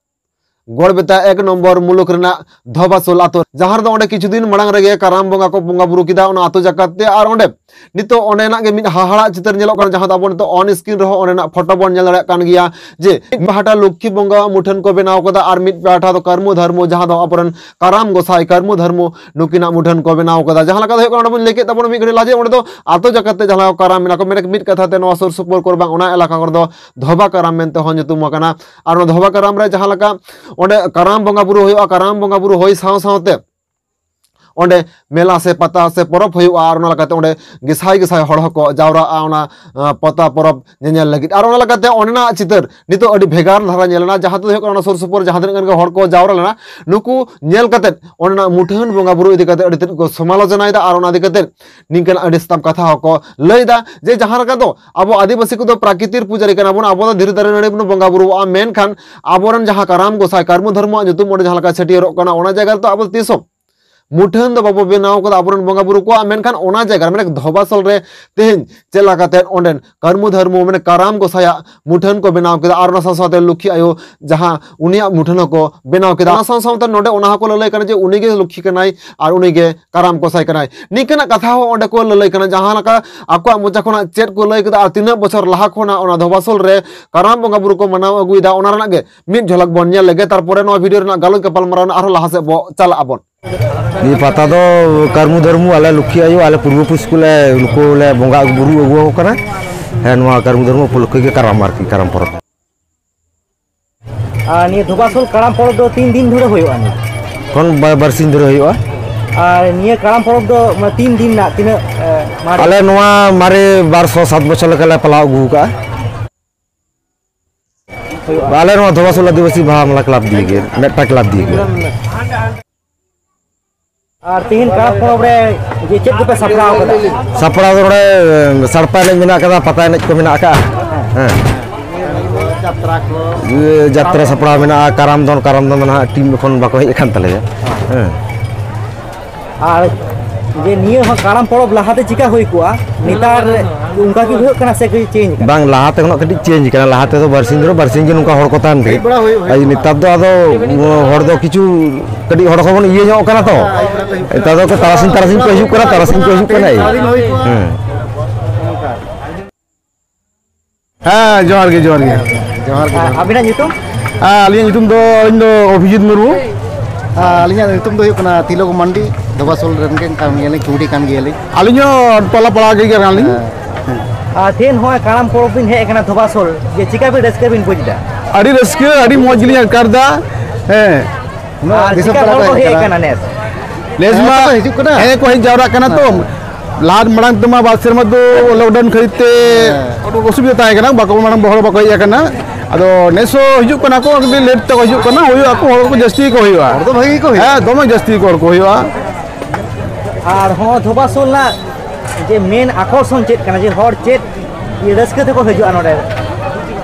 ᱜᱚᱲᱵᱮᱛᱟ ᱮᱠ ᱱᱚᱢᱵᱚᱨ ᱢᱩᱞᱩᱠ ᱨᱮᱱᱟᱜ ᱫᱷᱚᱵᱟᱥᱳᱞ ᱟᱛᱳ, ᱡᱟᱦᱟᱸ ᱨᱮᱫᱚ ᱚᱸᱰᱮ ᱠᱤᱪᱷᱩ ᱫᱤᱱ ᱢᱟᱲᱟᱝ ᱨᱮᱜᱮ ᱠᱟᱨᱟᱢ ᱵᱚᱸᱜᱟ ᱠᱚ ᱵᱚᱸᱜᱟ ᱵᱩᱨᱩ ᱠᱮᱫᱟ ᱚᱱᱟ ᱟᱛᱳ ᱡᱟᱠᱟᱛ ᱛᱮ᱾ ᱟᱨ ᱚᱸᱰᱮ ᱱᱤᱛᱚᱜ ᱚᱸᱰᱮᱱᱟᱜ ᱜᱮ ᱢᱤᱫ ᱦᱟᱦᱟᱲᱟᱜ ᱪᱤᱛᱟᱹᱨ ᱧᱮᱞᱚᱜ ᱠᱟᱱᱟ, ᱡᱟᱦᱟᱸ ᱫᱚ ᱟᱵᱚ ᱱᱤᱛᱚᱜ on screen ᱨᱮᱦᱚᱸ ᱚᱸᱰᱮᱱᱟᱜ ᱯᱷᱳᱴᱳ ᱵᱚᱱ ᱧᱮᱞ ᱫᱟᱲᱮᱭᱟᱜ ᱠᱟᱱ ᱜᱮᱭᱟ᱾ ᱡᱮ ᱢᱤᱫ ᱯᱟᱦᱴᱟ ᱞᱚᱠᱠᱷᱤ ᱵᱚᱸᱜᱟ ᱢᱩᱴᱷᱟᱹᱱ ᱠᱚ ᱵᱮᱱᱟᱣ ᱠᱟᱫᱟ ᱟᱨ ᱢᱤᱫ ᱯᱟᱦᱴᱟ ᱫᱚ ᱠᱟᱹᱨᱢᱩ ᱫᱷᱟᱨᱢᱩ, ᱡᱟᱦᱟᱸ ᱫᱚ ᱟᱵᱚᱨᱮᱱ ᱠᱟᱨᱟᱢ ᱜᱚᱸᱥᱟᱭ ᱠᱟᱹᱨᱢᱩ ᱫᱷᱟᱨᱢᱩ, ᱱᱩᱠᱤᱱᱟᱜ ᱢᱩᱴᱷᱟᱹᱱ ᱠᱚ ᱵᱮᱱᱟᱣ ᱠᱟᱫᱟ᱾ ᱡᱟᱦᱟᱸ ᱞᱮᱠᱟ ᱫᱚ ᱦᱩᱭᱩᱜ ᱠᱟᱱᱟ, ᱚᱸᱰᱮ ᱵᱚᱱ ᱞᱟᱹᱭ ᱠᱮᱫ ᱛᱟᱵᱚᱱᱟ ᱢᱤᱫ ᱜᱷᱟᱹᱲᱤᱡ ᱞᱟᱦᱟ ᱡᱮ ᱚᱸᱰᱮ ᱫᱚ ᱟᱛᱳ ᱡᱟᱠᱟᱛ ᱛᱮ ᱡᱟᱦᱟᱸ ᱞᱮᱠᱟ ᱠᱟᱨᱟᱢ ᱢᱮᱱᱟᱜ ᱠᱚ, ᱢᱮᱱ, ᱢᱤᱫ ᱠᱟᱛᱷᱟ ᱛᱮ ᱱᱚᱣᱟ ᱥᱩᱨ ᱥᱩᱯᱩᱨ ᱠᱚᱨᱮ ᱵᱟᱝ ᱚᱱᱟ ᱮᱞᱟᱠᱟ ᱠᱚᱨᱮ ᱫᱚ ᱫᱷᱚᱵᱟ ᱠᱟᱨᱟᱢ ᱢᱮᱱᱛᱮ ᱦᱚᱸ ᱧᱩᱛᱩᱢ ᱟᱠᱟᱱᱟ᱾ ᱟᱨ ᱚᱱᱟ ᱫᱷᱚᱵᱟ ᱠᱟᱨᱟᱢ ᱨᱮ ᱡᱟᱦᱟᱸ ᱞᱮᱠᱟ ᱚᱸᱰᱮ ᱠᱟᱨᱟᱢ ᱵᱚᱸᱜᱟ ᱵᱩᱨᱩ ᱦᱩᱭᱩᱜᱼᱟ, ᱠᱟᱨᱟᱢ ᱵᱚᱸᱜᱟ ᱵᱩᱨᱩ ᱦᱩᱭ ᱥᱟᱶ ᱥᱟᱶᱛᱮ ᱚᱸᱰᱮ ᱢᱮᱞᱟ ᱥᱮ ᱯᱟᱛᱟ ᱥᱮ ᱯᱚᱨᱚᱵᱽ ᱦᱩᱭᱩᱜᱼᱟ, ᱟᱨ ᱚᱱᱟ ᱞᱮᱠᱟᱛᱮ ᱚᱸᱰᱮ ᱜᱮᱥᱟᱭ ᱜᱮᱥᱟᱭ ᱦᱚᱲ ᱦᱚᱸᱠᱚ ᱡᱟᱣᱨᱟᱜᱼᱟ ᱚᱱᱟ, ᱟᱸ, ᱯᱟᱛᱟ ᱯᱚᱨᱚᱵᱽ ᱧᱮᱧᱮᱞ ᱞᱟᱹᱜᱤᱫ᱾ ᱟᱨ ᱚᱱᱟ ᱞᱮᱠᱟᱛᱮ ᱚᱸᱰᱮᱱᱟᱜ ᱪᱤᱛᱟᱹᱨ ᱱᱤᱛᱚᱜ ᱟᱹᱰᱤ ᱵᱷᱮᱜᱟᱨ ᱫᱷᱟᱨᱟ ᱧᱮᱞ ᱮᱱᱟ, ᱡᱟᱦᱟᱸ ᱛᱮᱫᱚ ᱦᱩᱭᱩᱜ ᱠᱟᱱᱟ ᱚᱱᱟ ᱥᱩᱨ ᱥᱩᱯᱩᱨ ᱡᱟᱦᱟᱸ ᱛᱤᱱᱟᱹᱜ ᱜᱟᱱ ᱜᱮ ᱦᱚᱲ ᱠᱚ ᱡᱟᱣᱨᱟ ᱞᱮᱱᱟ, ᱱᱩᱠᱩ ᱧᱮᱞ ᱠᱟᱛᱮᱫ ᱚᱸᱰᱮᱱᱟᱜ ᱢᱩᱴᱷᱟᱹᱱ ᱵᱚᱸᱜᱟ ᱵᱩᱨᱩ ᱤᱫᱤ ᱠᱟᱛᱮᱫ ᱟᱹᱰᱤ ᱛᱮᱫ ᱠᱚ ᱥᱚᱢᱟᱞᱳᱪᱚᱱᱟᱭᱮᱫᱟ᱾ ᱟᱨ ᱚᱱᱟ ᱤᱫᱤ ᱠᱟᱛᱮᱫ ᱱᱤᱝᱠᱟᱹᱱᱟᱜ ᱟᱹᱰᱤ ᱥᱟᱛᱟᱢ ᱠᱟᱛᱷᱟ ᱦᱚᱸᱠᱚ ᱞᱟᱹᱭᱫᱟ ᱡᱮ ᱡᱟᱦᱟᱸ ᱞᱮᱠᱟ ᱫᱚ ᱟᱵᱚ ᱟᱹᱫᱤᱵᱟᱹᱥᱤ ᱠᱚᱫᱚ ᱯᱨᱟᱠᱨᱤᱛᱤᱠ ᱯᱩᱡᱟᱹᱨᱤ ᱠᱟᱱᱟ ᱵᱚᱱ, ᱟᱵᱚ ᱫᱚ ᱫᱷᱤᱨᱤ ᱫᱟᱨᱮ ᱱᱟᱹᱲᱤ ᱵᱚᱱ ᱵᱚᱸᱜᱟ ᱵᱩᱨᱩᱣᱟᱜᱼᱟ, ᱢᱮᱱᱠᱷᱟᱱ ᱟᱵᱚᱨᱮᱱ ᱡᱟᱦᱟᱸ ᱠᱟᱨᱟᱢ ᱜᱚᱸᱥᱟᱭ ᱠᱟᱹᱨᱢᱩ ᱫᱷᱟᱨᱢᱩᱣᱟᱜ ᱧᱩᱛᱩᱢ ᱚᱸᱰᱮ ᱡᱟᱦᱟᱸ ᱞᱮᱠᱟ ᱪᱷᱟᱹᱴᱭᱟᱹᱨᱚᱜ ᱠᱟᱱᱟ, ᱚᱱᱟ ᱡᱟᱭᱜᱟ ᱨᱮᱫᱚ ᱟᱵᱚ ᱛᱤᱥ ᱦᱚᱸ ᱢᱩᱴᱷᱟᱹᱱ ᱫᱚ ᱵᱟᱵᱚ ᱵᱮᱱᱟᱣ ᱠᱟᱫᱟ ᱟᱵᱚᱨᱮᱱ ᱵᱚᱸᱜᱟ ᱵᱩᱨᱩ ᱠᱚᱣᱟᱜ, ᱢᱮᱱᱠᱷᱟᱱ ᱚᱱᱟ ᱡᱟᱭᱜᱟ ᱨᱮ, ᱢᱟᱱᱮ ᱫᱷᱚᱵᱟᱥᱚᱞ ᱨᱮ ᱛᱮᱦᱮᱧ ᱪᱮᱫ ᱞᱮᱠᱟᱛᱮ ᱚᱸᱰᱮᱱ ᱠᱟᱹᱨᱢᱩ ᱫᱷᱟᱹᱨᱢᱩ, ᱢᱟᱱᱮ ᱠᱟᱨᱟᱢ ᱜᱚᱸᱥᱟᱭᱟᱜ ᱢᱩᱴᱷᱟᱹᱱ ᱠᱚ ᱵᱮᱱᱟᱣ ᱠᱮᱫᱟ, ᱟᱨ ᱚᱱᱟ ᱥᱟᱶ ᱥᱟᱶᱛᱮ ᱞᱩᱠᱷᱤ ᱟᱭᱳ ᱡᱟᱦᱟᱸ ᱩᱱᱤᱭᱟᱜ ᱢᱩᱴᱷᱟᱹᱱ ᱦᱚᱸᱠᱚ ᱵᱮᱱᱟᱣ ᱠᱮᱫᱟ᱾ ᱚᱱᱟ ᱥᱟᱶ ᱥᱟᱶᱛᱮ ᱱᱚᱰᱮ ᱚᱱᱟ ᱦᱚᱸᱠᱚ ᱞᱟᱹᱞᱟᱹᱭ ᱠᱟᱱᱟ ᱡᱮ ᱩᱱᱤᱜᱮ ᱞᱩᱠᱷᱤ ᱠᱟᱱᱟᱭ ᱟᱨ ᱩᱱᱤᱜᱮ ᱠᱟᱨᱟᱢ ᱜᱚᱸᱥᱟᱭ ᱠᱟᱱᱟᱭ᱾ ᱱᱤᱝᱠᱟᱹᱱᱟᱜ ᱠᱟᱛᱷᱟ ᱦᱚᱸ ᱚᱸᱰᱮ ᱠᱚ ᱞᱟᱹᱞᱟᱹᱭ ᱠᱟᱱᱟ, ᱡᱟᱦᱟᱸ ᱞᱮᱠᱟ ᱟᱠᱚᱣᱟᱜ ᱢᱚᱪᱟ ᱠᱷᱚᱱᱟᱜ ᱪᱮᱫ ᱠᱚ ᱞᱟᱹᱭ ᱠᱮᱫᱟ ᱟᱨ ᱛᱤᱱᱟᱹᱜ ᱵᱚᱪᱷᱚᱨ ᱞᱟᱦᱟ ᱠᱷᱚᱱᱟᱜ ᱚᱱᱟ ᱫᱷᱚᱵᱟᱥᱚᱞ ᱨᱮ ᱠᱟᱨᱟᱢ ᱵᱚᱸᱜᱟ ᱵᱩᱨᱩ ᱠᱚ ᱢᱟᱱᱟᱣ ᱟᱹᱜᱩᱭᱮᱫᱟ, ᱚᱱᱟ ᱨᱮᱱᱟᱜ ᱜᱮ ᱢᱤᱫ ᱡᱷᱚᱞᱚᱠ ᱵᱚᱱ ᱧᱮᱞ ᱞᱮᱜᱮ, ᱛᱟᱨᱯᱚᱨᱮ ᱱᱚᱣᱟ ᱵᱷᱤᱰᱤᱭᱳ ᱨᱮᱱᱟᱜ ᱜᱟᱞᱚᱪ ᱜᱟᱯᱟᱞᱢᱟᱨᱟᱣ ᱨᱮᱱᱟᱜ ᱟᱨᱦᱚᱸ ᱞᱟᱦᱟ ᱥᱮᱫ ᱵᱚ ᱪᱟᱞᱟᱜ ᱟᱵᱚᱱ᱾ ᱱᱤᱭᱟᱹ ᱯᱟᱛᱟ ᱫᱚ ᱠᱟᱹᱨᱢᱩ ᱫᱷᱟᱹᱨᱢᱩ, ᱟᱞᱮ ᱞᱩᱠᱷᱤ ᱟᱭᱳ, ᱟᱞᱮ ᱯᱩᱨᱵᱚ ᱯᱩᱥ ᱠᱚᱞᱮ, ᱱᱩᱠᱩ ᱞᱮ ᱵᱚᱸᱜᱟ ᱵᱩᱨᱩ ᱟᱹᱜᱩ ᱟᱠᱚ ᱠᱟᱱᱟ᱾ ᱦᱮᱸ, ᱱᱚᱣᱟ ᱠᱟᱹᱨᱢᱩ ᱫᱷᱟᱹᱨᱢᱩ ᱩᱯᱚᱞᱚᱠᱠᱷᱮ ᱜᱮ ᱠᱟᱨᱟᱢ ᱟᱨᱠᱤ, ᱠᱟᱨᱟᱢ ᱯᱚᱨᱚᱵᱽ᱾ ᱟᱨ ᱱᱤᱭᱟᱹ ᱫᱷᱚᱵᱟᱥᱳᱞ ᱠᱟᱨᱟᱢ ᱯᱚᱨᱚᱵᱽ ᱫᱚ ᱛᱤᱱ ᱫᱤᱱ ᱫᱷᱚᱨᱮ ᱦᱩᱭᱩᱜᱼᱟ ᱱᱤᱭᱟᱹ? ᱠᱷᱚᱱ ᱵᱟ-, ᱵᱟᱨᱥᱤᱧ ᱫᱷᱚᱨᱮ ᱦᱩᱭᱩᱜᱼᱟ᱾ ᱟᱨ ᱱᱤᱭᱟᱹ ᱠᱟᱨᱟᱢ ᱯᱚᱨᱚᱵᱽ ᱫᱚ, ᱢᱟᱱᱮ, ᱛᱤᱱ ᱫᱤᱱ ᱨᱮᱱᱟᱜ ᱛᱤᱱᱟᱹᱜ, ᱮ, ᱢᱟᱨᱮ? ᱟᱞᱮ ᱱᱚᱣᱟ ᱢᱟᱨᱮ ᱵᱟᱨ ᱥᱚ ᱥᱟᱛ ᱵᱚᱪᱷᱚᱨ ᱞᱮᱠᱟ ᱞᱮ ᱯᱟᱞᱟᱣ ᱟᱹᱜᱩ ᱟᱠᱟᱫᱼᱟ᱾ ᱦᱩᱭᱩᱜᱼᱟ᱾ ᱟᱞᱮ ᱱᱚᱣᱟ ᱫᱷᱚᱵᱟᱥᱳᱞ ᱟᱹᱫᱤᱵᱟᱹᱥᱤ ᱵᱟᱦᱟ ᱢᱟᱞᱟ ᱠᱞᱟᱵᱽ ᱫᱤᱭᱮ ᱜᱮ, ᱢᱤᱫᱴᱟᱝ ᱠᱞᱟᱵᱽ ᱫᱤᱭᱮ ᱜᱮ᱾ ᱟᱨ ᱛᱮᱦᱮᱧ ᱠᱟᱨᱟᱢ ᱯᱚᱨᱚᱵᱽ ᱨᱮ ᱡᱮ ᱪᱮᱫ ᱠᱚᱯᱮ ᱥᱟᱯᱲᱟᱣ ᱠᱟᱫᱟ? ᱥᱟᱯᱲᱟᱣ ᱫᱚ ᱱᱚᱰᱮ ᱥᱟᱲᱯᱟ ᱮᱱᱮᱡ ᱢᱮᱱᱟᱜ ᱠᱟᱫᱟ, ᱯᱟᱛᱟ ᱮᱱᱮᱡ ᱠᱚ ᱢᱮᱱᱟᱜ ᱟᱠᱟᱫᱼᱟ᱾ ᱦᱮᱸ᱾ ᱡᱟᱛᱨᱟ ᱠᱚ᱾ ᱤᱭᱟᱹ, ᱡᱟᱛᱨᱟ ᱥᱟᱯᱲᱟᱣ ᱢᱮᱱᱟᱜᱼᱟ, ᱠᱟᱨᱟᱢ ᱫᱚᱱ, ᱠᱟᱨᱟᱢ ᱫᱚᱱ ᱫᱚ ᱱᱟᱦᱟᱜ ᱴᱤᱢ ᱮᱠᱷᱚᱱ ᱵᱟᱠᱚ ᱦᱮᱡ ᱟᱠᱟᱱ ᱛᱟᱞᱮᱭᱟ᱾ ᱦᱮᱸ᱾ ᱟᱨ ᱡᱮ ᱱᱤᱭᱟᱹ ᱦᱚᱸ ᱠᱟᱨᱟᱢ ᱯᱚᱨᱚᱵᱽ ᱞᱟᱦᱟᱛᱮ ᱪᱤᱠᱟ ᱦᱩᱭ ᱠᱚᱜᱼᱟ, ᱱᱮᱛᱟᱨ ᱚᱱᱠᱟ ᱜᱮ ᱦᱩᱭᱩᱜ ᱠᱟᱱᱟ ᱥᱮ ᱠᱟᱹᱡ ᱪᱮᱧᱡᱽ ᱠᱟᱱᱟ? ᱵᱟᱝ, ᱞᱟᱦᱟ ᱛᱮ ᱠᱷᱚᱱᱟᱜ ᱠᱟᱹᱴᱤᱡ ᱪᱮᱧᱡᱽ ᱠᱟᱱᱟ᱾ ᱞᱟᱦᱟ ᱛᱮᱫᱚ ᱵᱟᱨᱥᱤᱧ ᱫᱷᱚᱨᱮ, ᱵᱟᱨᱥᱤᱧ ᱜᱮ ᱱᱚᱝᱠᱟ ᱦᱚᱲ ᱠᱚ ᱛᱟᱦᱮᱱ ᱛᱟᱦᱮᱸᱫ᱾ ᱟᱨ ᱱᱮᱛᱟᱨ ᱫᱚ ᱟᱫᱚ ᱦᱚᱲ ᱫᱚ ᱠᱤᱪᱷᱩ ᱠᱟᱹᱴᱤᱡ ᱦᱚᱲ ᱠᱚᱵᱚᱱ ᱤᱭᱟᱹ ᱧᱚᱜ ᱠᱟᱱᱟ ᱛᱚ᱾ ᱱᱮᱛᱟᱨ ᱫᱚ ᱛᱟᱨᱟᱥᱤᱧ, ᱛᱟᱨᱟᱥᱤᱧ ᱠᱚ ᱦᱤᱡᱩᱜ ᱠᱟᱱᱟ, ᱛᱟᱨᱟᱥᱤᱧ ᱠᱚ ᱦᱤᱡᱩᱜ ᱠᱟᱱᱟ᱾ ᱦᱮᱸ᱾ ᱦᱮᱸ, ᱡᱚᱦᱟᱨ ᱜᱮ, ᱡᱚᱦᱟᱨ ᱜᱮ᱾ ᱡᱚᱦᱟᱨ ᱜᱮ, ᱡᱚᱦᱟᱨ ᱜᱮ᱾ ᱟᱹᱵᱤᱱᱟᱜ ᱧᱩᱛᱩᱢ? ᱦᱮᱸ, ᱟᱹᱞᱤᱧᱟᱜ ᱧᱩᱛᱩᱢ ᱫᱚ, ᱤᱧ ᱫᱚ ᱚᱵᱷᱤᱡᱤᱛ ᱢᱩᱨᱢᱩ᱾ ᱟᱹᱞᱤᱧᱟᱜ ᱧᱩᱛᱩᱢ ᱫᱚ ᱦᱩᱭᱩᱜ ᱠᱟᱱᱟ ᱛᱤᱞᱚᱠ ᱢᱟᱱᱰᱤ, ᱫᱷᱚᱵᱟᱥᱳᱞ ᱨᱮᱱ ᱜᱮ ᱠᱟᱱ ᱜᱮᱭᱟᱞᱤᱧ, ᱠᱩᱢᱤᱴᱤ ᱠᱟᱱ ᱜᱮᱭᱟᱞᱤᱧ᱾ ᱟᱹᱞᱤᱧ ᱦᱚᱸ ᱴᱚᱞᱟ ᱯᱟᱲᱟ ᱜᱮ ᱠᱟᱱᱟᱞᱤᱧ᱾ ᱦᱮᱸ᱾ ᱟᱨ ᱛᱮᱦᱮᱧ ᱦᱚᱸᱜᱼᱚᱭ ᱠᱟᱨᱟᱢ ᱯᱚᱨᱚᱵᱽ ᱵᱤᱱ ᱦᱮᱡ ᱟᱠᱟᱱᱟ ᱫᱷᱚᱵᱟᱥᱳᱞ, ᱡᱮ ᱪᱤᱠᱟ ᱵᱤᱱ ᱨᱟᱹᱥᱠᱟᱹ ᱵᱤᱱ ᱵᱩᱡᱽ ᱮᱫᱟ? ᱟᱹᱰᱤ ᱨᱟᱹᱥᱠᱟᱹ, ᱟᱹᱰᱤ ᱢᱚᱡᱽ ᱜᱮᱞᱤᱧ ᱟᱴᱠᱟᱨ ᱮᱫᱟ᱾ ᱦᱮᱸ᱾ ᱩᱱᱟᱹᱜ ᱟᱨ ᱫᱤᱥᱚᱢ ᱪᱤᱠᱟ ᱯᱮᱲᱟ ᱦᱚᱲ ᱠᱚ ᱠᱚ ᱦᱮᱡ ᱦᱮᱡ ᱟᱠᱟᱱᱟ᱾ ᱟᱠᱟᱱᱟ ᱱᱮᱥ? ᱱᱮᱥ ᱦᱮᱸ, ᱢᱟ ᱠᱚ ᱦᱤᱡᱩᱜ ᱠᱟᱱᱟ᱾ ᱦᱮᱸ, ᱠᱚ ᱦᱮᱡ ᱡᱟᱣᱨᱟᱜ ᱠᱟᱱᱟ ᱛᱚ᱾ ᱦᱮᱸ᱾ ᱞᱟᱦᱟ ᱢᱟᱲᱟᱝ ᱛᱮᱢᱟ ᱵᱟᱨ ᱥᱮᱨᱢᱟ ᱫᱚ ᱞᱚᱠᱰᱟᱣᱩᱱ ᱠᱷᱟᱹᱛᱤᱨ ᱛᱮ ᱦᱮᱸ᱾ ᱟᱹᱰᱤ ᱚᱥᱩᱵᱤᱫᱷᱟ ᱛᱟᱦᱮᱸ ᱠᱟᱱᱟ, ᱵᱟᱠᱚ, ᱢᱟᱲᱟᱝ ᱦᱚᱲ ᱵᱟᱠᱚ ᱦᱮᱡ ᱟᱠᱟᱱᱟ᱾ ᱟᱫᱚ ᱱᱮᱥ ᱦᱚᱸ ᱦᱤᱡᱩᱜ ᱠᱟᱱᱟ ᱠᱚ, ᱠᱟᱹᱴᱤᱡ ᱞᱮᱴ ᱛᱮᱠᱚ ᱦᱤᱡᱩᱜ ᱠᱟᱱᱟ, ᱦᱩᱭᱩᱜ ᱟᱠᱚ, ᱦᱚᱲ ᱠᱚ ᱡᱟᱹᱥᱛᱤ ᱜᱮᱠᱚ ᱦᱩᱭᱩᱜᱼᱟ᱾ ᱦᱚᱲ ᱫᱚ ᱵᱷᱟᱜᱤ ᱜᱮᱠᱚ ᱦᱩᱭᱩᱜᱼᱟ᱾ ᱦᱮᱸ, ᱫᱚᱢᱮ ᱡᱟᱹᱥᱛᱤ ᱜᱮᱠᱚ ᱦᱚᱲ ᱠᱚ ᱦᱩᱭᱩᱜᱼᱟ᱾ ᱟᱨ ᱦᱚᱸ ᱫᱷᱚᱵᱟᱥᱳᱞ ᱨᱮᱱᱟᱜ ᱡᱮ ᱢᱮᱱ ᱟᱠᱚᱨᱥᱚᱱ ᱪᱮᱫ ᱠᱟᱱᱟ, ᱡᱮ ᱦᱚᱲ ᱪᱮᱫ ᱨᱟᱹᱥᱠᱟᱹ ᱛᱮᱠᱚ ᱦᱤᱡᱩᱜᱼᱟ ᱱᱚᱰᱮ?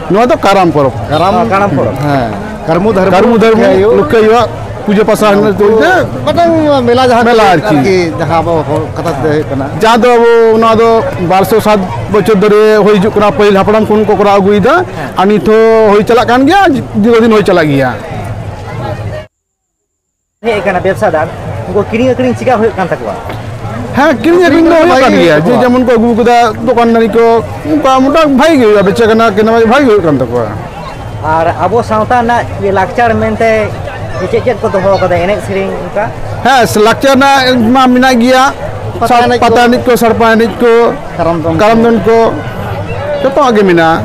ᱱᱚᱣᱟ ᱫᱚ ᱠᱟᱨᱟᱢ ᱯᱚᱨᱚᱵᱽ᱾ ᱠᱟᱨᱟᱢ, ᱦᱚᱸ, ᱠᱟᱨᱟᱢ ᱯᱚᱨᱚᱵᱽ᱾ ᱦᱮᱸ, ᱠᱟᱨᱢᱩ ᱫᱷᱟᱨᱢᱩ ᱠᱟᱨᱢᱩ ᱫᱷᱟᱨᱢᱩ ᱞᱩᱠᱷᱤ ᱟᱭᱳ᱾ ᱞᱩᱠᱷᱤ ᱟᱭᱳᱣᱟᱜ ᱯᱩᱡᱟᱹ ᱯᱟᱥᱟ ᱦᱮᱱᱟᱜ ᱛᱟᱵᱚᱱ ᱛᱮ ᱢᱤᱫᱴᱟᱝ ᱢᱮᱞᱟ ᱡᱟᱦᱟᱸ ᱢᱮᱞᱟ ᱟᱨᱠᱤ᱾ ᱟᱨᱠᱤ ᱡᱟᱦᱟᱸ ᱟᱵᱚ ᱦᱚᱲ ᱠᱟᱛᱷᱟ ᱛᱮ ᱦᱩᱭᱩᱜ ᱠᱟᱱᱟ᱾ ᱡᱟᱦᱟᱸ ᱫᱚ ᱟᱵᱚ ᱱᱚᱣᱟ ᱫᱚ ᱵᱟᱨᱥᱚ ᱥᱟᱛ ᱵᱚᱪᱷᱚᱨ ᱫᱷᱚᱨᱮ ᱦᱩᱭ ᱦᱤᱡᱩᱜ ᱠᱟᱱᱟ, ᱯᱟᱹᱦᱤᱞ ᱦᱟᱯᱲᱟᱢ ᱠᱷᱚᱱ ᱠᱚ ᱠᱚᱨᱟᱣ ᱟᱹᱜᱩᱭᱮᱫᱟ᱾ ᱟᱨ ᱱᱤᱛ ᱦᱚᱸ ᱦᱩᱭ ᱪᱟᱞᱟᱜ ᱠᱟᱱ ᱜᱮᱭᱟ, ᱫᱤᱨᱜᱷᱚᱫᱤᱱ ᱦᱩᱭ ᱪᱟᱞᱟᱜ ᱜᱮᱭᱟ᱾ ᱦᱮᱡ ᱟᱠᱟᱱᱟ ᱵᱮᱵᱽᱥᱟᱫᱟᱨ, ᱩᱱᱠᱩ ᱠᱤᱨᱤᱧ ᱟᱹᱠᱷᱨᱤᱧ ᱪᱮᱠᱟ ᱦᱩᱭᱩᱜ ᱠᱟᱱ ᱛᱟᱠᱚᱣᱟ? ᱦᱮᱸ, ᱠᱤᱨᱤᱧ ᱟᱹᱠᱷᱨᱤᱧ ᱫᱚ ᱦᱩᱭᱩᱜ ᱠᱟᱱ ᱜᱮᱭᱟ᱾ ᱡᱮ ᱡᱮᱢᱚᱱ ᱠᱚ ᱟᱹᱜᱩ ᱠᱟᱫᱟ, ᱫᱚᱠᱟᱱ ᱫᱟᱹᱱᱤ ᱠᱚ, ᱚᱱᱠᱟ ᱢᱚᱴᱟ ᱵᱷᱟᱜᱤ ᱜᱮ ᱦᱩᱭᱩᱜᱼᱟ, ᱵᱮᱪᱟ ᱠᱮᱱᱟ, ᱠᱮᱱᱟ ᱵᱷᱟᱜᱤ ᱦᱩᱭᱩᱜ ᱠᱟᱱ ᱛᱟᱠᱚᱣᱟ᱾ ᱟᱨ ᱟᱵᱚ ᱥᱟᱶᱛᱟ ᱨᱮᱱᱟᱜ ᱤᱭᱟᱹ ᱞᱟᱠᱪᱟᱨ ᱢᱮᱱᱛᱮ ᱪᱮᱫ ᱪᱮᱫ ᱠᱚ ᱫᱚᱦᱚ ᱟᱠᱟᱫᱟ, ᱮᱱᱮᱡ ᱥᱮᱨᱮᱧ ᱚᱱᱠᱟ? ᱦᱮᱸ, ᱞᱟᱠᱪᱟᱨ ᱨᱮᱱᱟᱜ ᱢᱟ ᱢᱮᱱᱟᱜ ᱜᱮᱭᱟ᱾ ᱯᱟᱛᱟ ᱮᱱᱮᱡ ᱠᱚ᱾ ᱯᱟᱛᱟ ᱮᱱᱮᱡ ᱠᱚ, ᱥᱟᱲᱯᱟ ᱮᱱᱮᱡ ᱠᱚ, ᱠᱟᱨᱟᱢ ᱫᱚᱱ ᱠᱟᱨᱟᱢ ᱠᱚ᱾ ᱫᱚᱱ ᱠᱚ, ᱡᱚᱛᱚᱣᱟᱜ ᱜᱮ ᱢᱮᱱᱟᱜᱼᱟ᱾